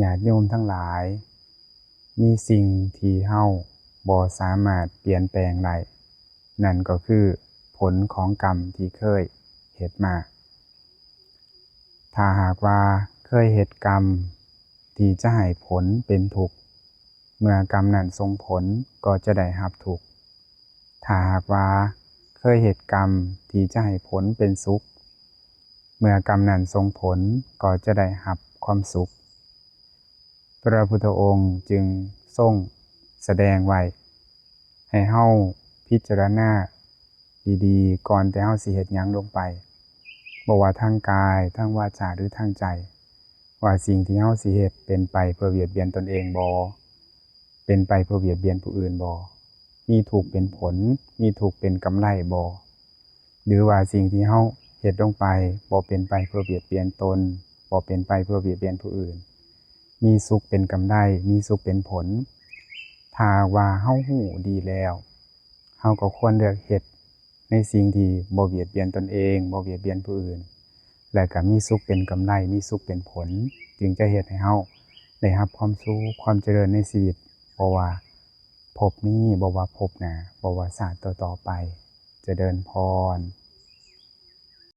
ຍາດໂຍມທັງຫຼາຍ, ມີສິ່ງທີ່ເຮົາບໍ່ສາມາດປ່ຽນແປງໄດ້, ນັ້ນກໍຄືຜົນຂອງກຳທີ່ເຄີຍເຮັດມາ. ຖ້າຫາກວ່າເຄີຍເຮັດກຳທີ່ຈະໃຫ້ຜົນເປັນທຸກ, ເມື່ອກຳນັ້ນສົ່ງຜົນກໍຈະໄດ້ຮັບທຸກ. ຖ້າຫາກວ່າເຄີຍເຮັດກຳທີ່ຈະໃຫ້ຜົນເປັນສຸກ, ເມື່ອກຳນັ້ນສົ່ງຜົນກໍຈະໄດ້ຮັບຄວາມສຸກ. ພະພຸດທະອົງຈຶ່ງຊົງສະແດງໄວ້ໃຫ້ເຮົາພິຈາລະນາດີໆ ກ່ອນແຕ່ເຮົາຊິເຮັດຫຍັງລົງໄປ, ບໍ່ວ່າທາງກາຍ, ທາງວາຈາ ຫຼື ທາງໃຈ, ວ່າສິ່ງທີ່ເຮົາຊິເຮັດເປັນໄປເພື່ອບຽດບຽນຕົນເອງບໍ່? ເປັນໄປເພື່ອບຽດບຽນຜູ້ອື່ນບໍ່? ມີທຸກເປັນຜົນ, ມີທຸກເປັນກຳໄລບໍ່? ຫຼືວ່າສິ່ງທີ່ເຮົາເຮັດລົງໄປບໍ່ເປັນໄປເພື່ອບຽດບຽນຕົນ, ບໍ່ເປັນໄປເພື່ອບຽດບຽນຜູ້ອື່ນ, ມີສຸກເປັນກຳໄລ, ມີສຸກເປັນຜົນ. ຖ້າວ່າເຮົາຮູ້ດີແລ້ວ, ເຮົາກໍຄວນເລືອກເຮັດໃນສິ່ງທີ່ບໍ່ບຽດບຽນຕົນເອງ, ບໍ່ບຽດບຽນຜູ້ອື່ນ, ແລະກໍມີສຸກເປັນກຳໄລ, ມີສຸກເປັນຜົນ, ຈຶ່ງຈະເຮັດໃຫ້ເຮົາໄດ້ຮັບຄວາມສຸກ, ຄວາມຈະເລີນໃນຊີວິດ, ບໍ່ວ່າພົບນີ້, ບໍ່ວ່າພົບໜ້າ, ບໍ່ວ່າຊາດຕໍ່ໆໄປ. ຈະເລີນພອນ.